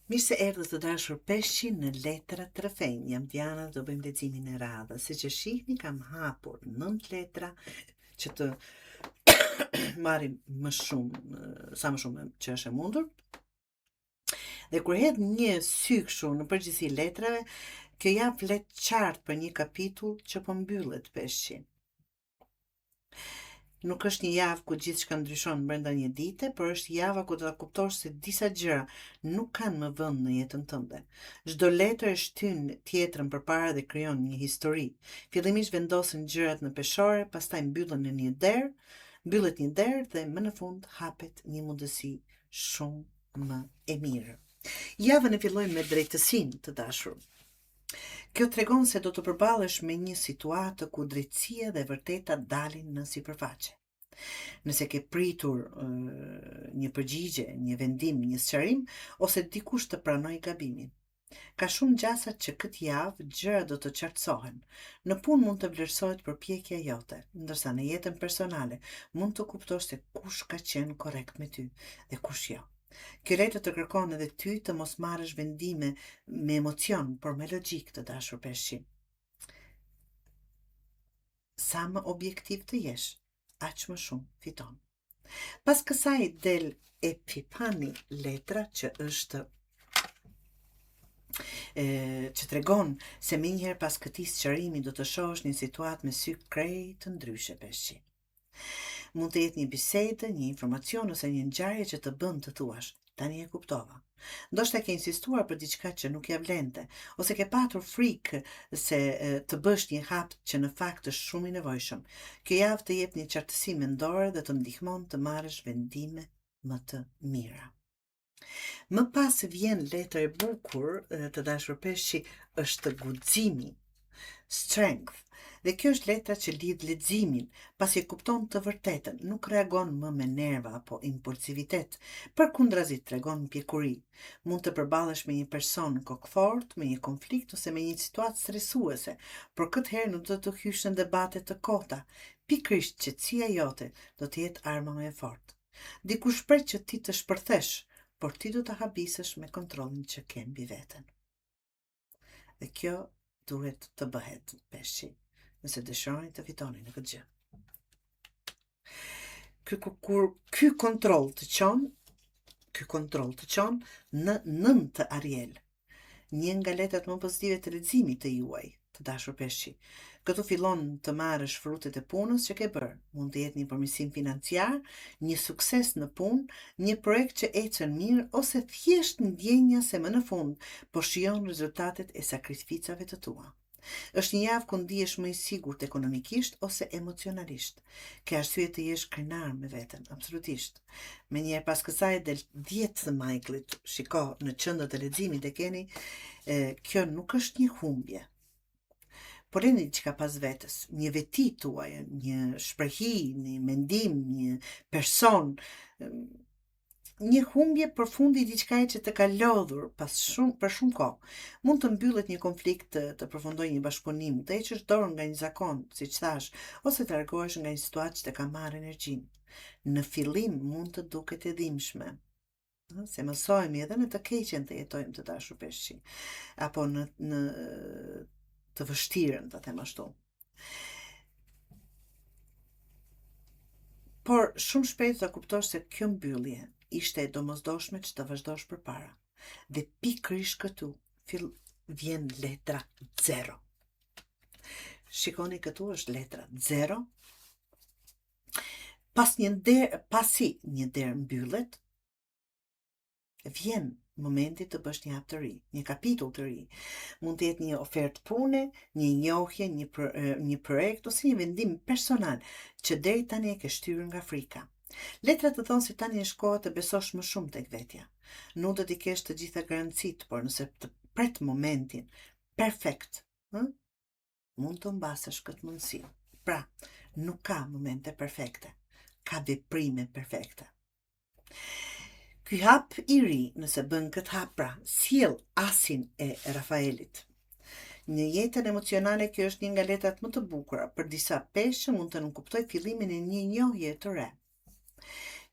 Mirë se erdhët të dashur peshqi në Letrat Rrëfejnë. Jam Diana dhe do bëjmë leximin e radhës. Siç e shihni kam hapur 9 letra që të marrim më shumë, sa më shumë që është e mundur. Dhe kur hedh një sy kështu në përgjithësi letrave, kjo javë flet qartë për një kapitull që po mbyllet peshqi. Nuk është një javë ku gjithçka ndryshon brenda një dite, por është java ku do ta kuptosh se disa gjëra nuk kanë më vend në jetën tënde. Çdo letër e shtyn tjetrën përpara dhe krijon një histori. Fillimisht vendosen gjërat në peshore, pastaj mbyllen në një derë, mbyllet një derë dhe më në fund hapet një mundësi shumë më e mirë. Javën e fillojmë me drejtësinë të dashur. Kjo tregon se do të përballesh me një situatë ku drejtësia dhe e vërteta dalin në sipërfaqe. Nëse ke pritur një përgjigje, një vendim, një sqarim ose dikush të pranojë gabimin. Ka shumë gjasa që këtë javë gjërat do të qartësohen. Në punë mund të vlerësohet përpjekja jote, ndërsa në jetën personale mund të kuptosh se kush ka qenë korrekt me ty dhe kush jo. Kjo letër të kërkon edhe ty të mos marrësh vendime me emocion, por me logjikë të dashur peshqi. Sa më objektiv të jesh, aq më shumë fiton. Pas kësaj del Epifani letra që është e, që tregon se menjëherë pas këtij sqarimi do të shohësh një situatë me sy krejt të ndryshe peshqi. Mund të jetë një bisedë, një informacion ose një ngjarje që të bën të thuash, tani e kuptova. Ndoshta ke insistuar për diçka që nuk ia vlente, ose ke patur frikë se të bësh një hap që në fakt është shumë i nevojshëm. Kjo javë të jep një qartësi mendore dhe të ndihmon të marrësh vendime më të mira. Më pas vjen letër e bukur, të dashur peshqi, është guximi, strength. Dhe kjo është letra që lidh leximin, pasi e kupton të vërtetën, nuk reagon më me nerva apo impulsivitet, përkundrazi tregon pjekuri. Mund të përballesh me një person kokëfortë, me një konflikt ose me një situatë stresuese, por këtë herë nuk do të hysh në debate të kota. Pikërisht qetësia jote do të jetë arma më e fortë. Dikush pret që ti të shpërthesh, por ti do të habisësh me kontrollin që ke mbi veten. Dhe kjo duhet të bëhet peshqi, nëse dëshironi të fitoni në këtë gjë. Ky kur ky kontroll të çon, ky kontroll të çon në nëntë të Ariel. Një nga letrat më pozitive të leximit të juaj, të dashur peshqi. Këtu fillon të marrësh frutet e punës që ke bërë. Mund të jetë një përmirësim financiar, një sukses në punë, një projekt që ecën mirë ose thjesht ndjenja se më në fund po shijon rezultatet e sakrificave të tua. Është një javë ku ndihesh më i sigurt ekonomikisht ose emocionalisht. Ke arsye të jesh krenar me veten, absolutisht. Menjëherë pas kësaj del 10 të Michaelit, shiko në qendër të leximit e keni, e, kjo nuk është një humbje. Po leni diçka pas vetes, një veti tuaj, një shprehi, një mendim, një person, një humbje përfundi i diçkaje që të ka lodhur pas shumë për shumë kohë. Mund të mbyllet një konflikt, të, të përfundojë një bashkëpunim, të heqësh dorë nga një zakon, siç thashë, ose të largohesh nga një situatë që të ka marrë energjinë. Në fillim mund të duket e dhimbshme, se mësohemi edhe në të keqen të jetojmë të dashur peshqi, apo në, në të vështirën, të them ashtu. Por shumë shpejt do ta kuptosh se kjo mbyllje ishte e domosdoshme që të vazhdosh përpara. Dhe pikërisht këtu fill vjen letra zero. Shikoni këtu është letra zero. Pas një derë, pasi një derë mbyllet, vjen momenti të bësh një hap të ri, një kapitull të ri. Mund të jetë një ofertë pune, një njohje, një për, një projekt ose një vendim personal që deri tani e ke shtyrë nga frika. Letrat të thonë se tani është koha të besosh më shumë tek vetja. Nuk do t'i kesh të gjitha garancitë, por nëse të pret momentin perfekt, ë? mund të humbasësh këtë mundësi. Pra, nuk ka momente perfekte, ka veprime perfekte. Ky hap i ri, nëse bën këtë hap pra, sjell asin e Rafaelit. Në jetën emocionale kjo është një nga letrat më të bukura, për disa peshq mund të nënkuptojë fillimin e një njohje të re.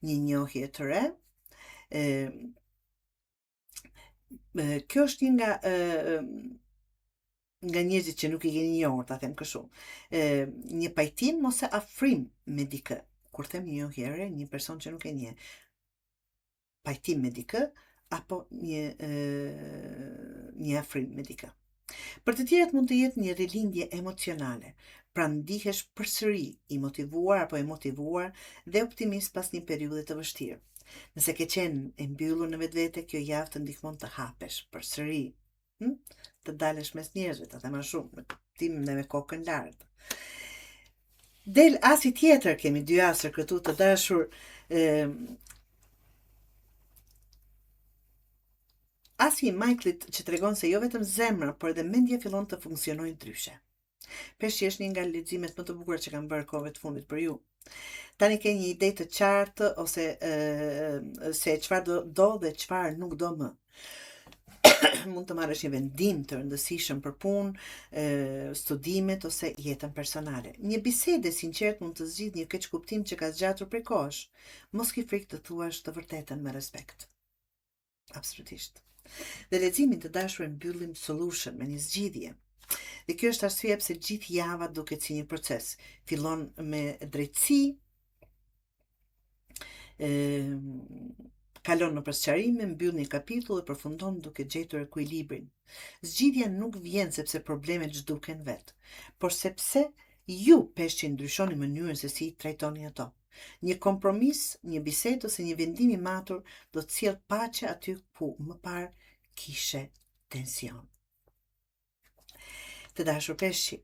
Një njohje të re, e, Kjo është një nga nga njerëzit që nuk i keni njohur, ta them kështu. Ë një pajtim ose afrim me dikë. Kur them një njohje e re, një person që nuk e njeh. Pajtim me dikë apo një ë një afrim me dikë. Për të tjerët mund të jetë një rilindje emocionale, pra ndihesh përsëri i motivuar apo e motivuar dhe optimist pas një periudhe të vështirë. Nëse ke qenë e mbyllur në vetvete, kjo javë të ndihmon të hapesh përsëri, hm? të dalësh mes njerëzve, ta them shumë, me tim dhe me kokën lart. Del asi tjetër, kemi dy asër këtu të dashur, e, asi i Michaelit që tregon se jo vetëm zemra, por edhe mendja fillon të funksionojë ndryshe. Peshqi është një nga leximet më të bukura që kam bërë kohëve të fundit për ju. Tani ke një ide të qartë ose e, se çfarë do, do dhe çfarë nuk do më. Mund të marrësh një vendim të rëndësishëm për punë, e, studimet ose jetën personale. Një bisedë e sinqertë mund të zgjidhë një keqkuptim që ka zgjatur prej kohësh. Mos ki frikë të thuash të vërtetën me respekt. Absolutisht. Dhe leximin të dashur e mbyllim solution me një zgjidhje. Dhe kjo është arsyeja pse gjithë java duket si një proces. Fillon me drejtësi, e, kalon nëpër sqarime, mbyll një kapitull dhe përfundon duke gjetur ekuilibrin. Zgjidhja nuk vjen sepse problemet zhduken vetë, por sepse ju peshqi ndryshoni mënyrën se si i trajtoni ato. Një kompromis, një bisedë ose një vendim i matur do të sjellë paqe aty ku më parë kishe tension. Të dashur peshqi,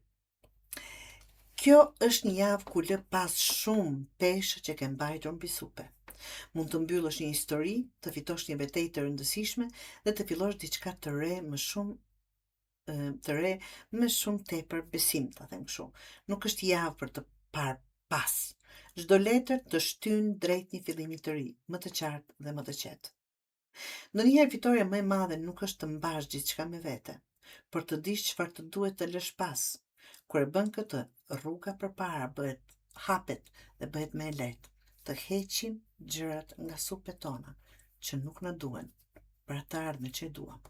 kjo është një javë ku lë pas shumë peshë që ke mbajtur mbi supe. Mund të mbyllësh një histori, të fitosh një betejë të rëndësishme dhe të fillosh diçka të re më shumë të re me shumë tepër besim, ta them kështu. Nuk është javë për të parë pas. Çdo letër të shtyn drejt një fillimi të ri, më të qartë dhe më të qetë. Ndonjëherë fitorja më e madhe nuk është të mbash gjithçka me vete, por të dish çfarë të duhet të lësh pas. Kur e bën këtë, rruga përpara bëhet hapet dhe bëhet më e lehtë. Të heqim gjërat nga supet tona që nuk na duhen për atë ardhme që e duam.